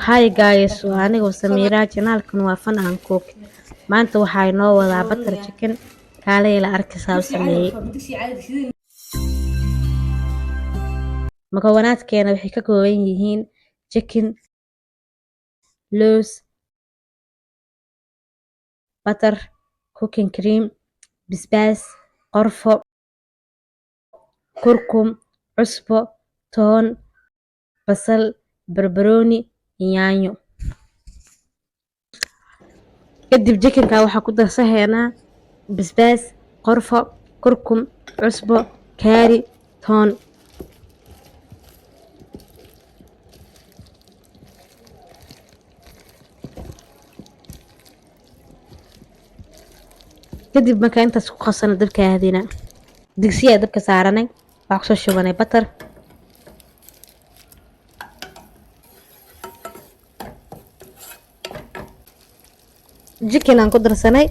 Hi guys, waa anigoo Samiira, channelkan waa Fun and Cook. Maanta waxaa inoo wadaa butter chicken. Kaalay la arkaysaa u sameeyey. Mukawanaadkeena waxay ka kooban yihiin chicken, loos, butter, cooking cream, basbaas, qorfo, kurkum, cusbo, toon, basal, barbarooni, yaanyo. Kadib chickenka waxaa ku darsahaynaa basbaas, qorfo, kurkum, cusbo, kaari, toon. Kadib markaa intaas ku qasano, dabka aadina. Digsiyaa dabka saaranay, waxaa kusoo shubanay butter. Chicken aan ku darsanay.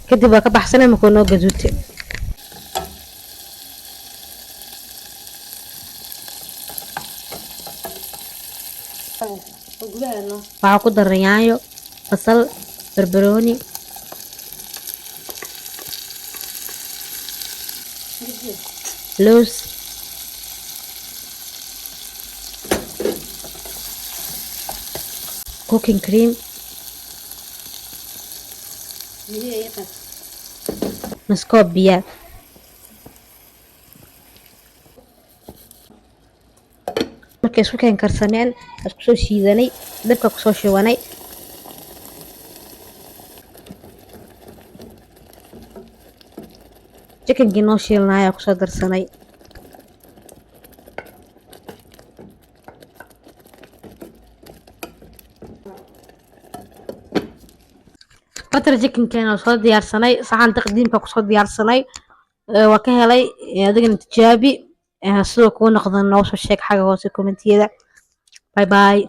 Kadib waa ka baxsanay markuu noo gaduutay. Waxaa ku daray yaanyo, basal, barbarooni, loos, cooking cream, nus koob biyo. Markay isku keen karsameen, isku soo shiidanay, dabka kusoo shubanay. Chickenkii noo shiilnaa ayaa kusoo darsanay. Butter chickenkeena soo diyaarsanay, saxan taqdiimka kusoo diyaarsanay. Waa ka helay, adigana tijaabi. Sidoo kuu noqda noo soo sheeg xagga hoose commentiyada. Bye bye.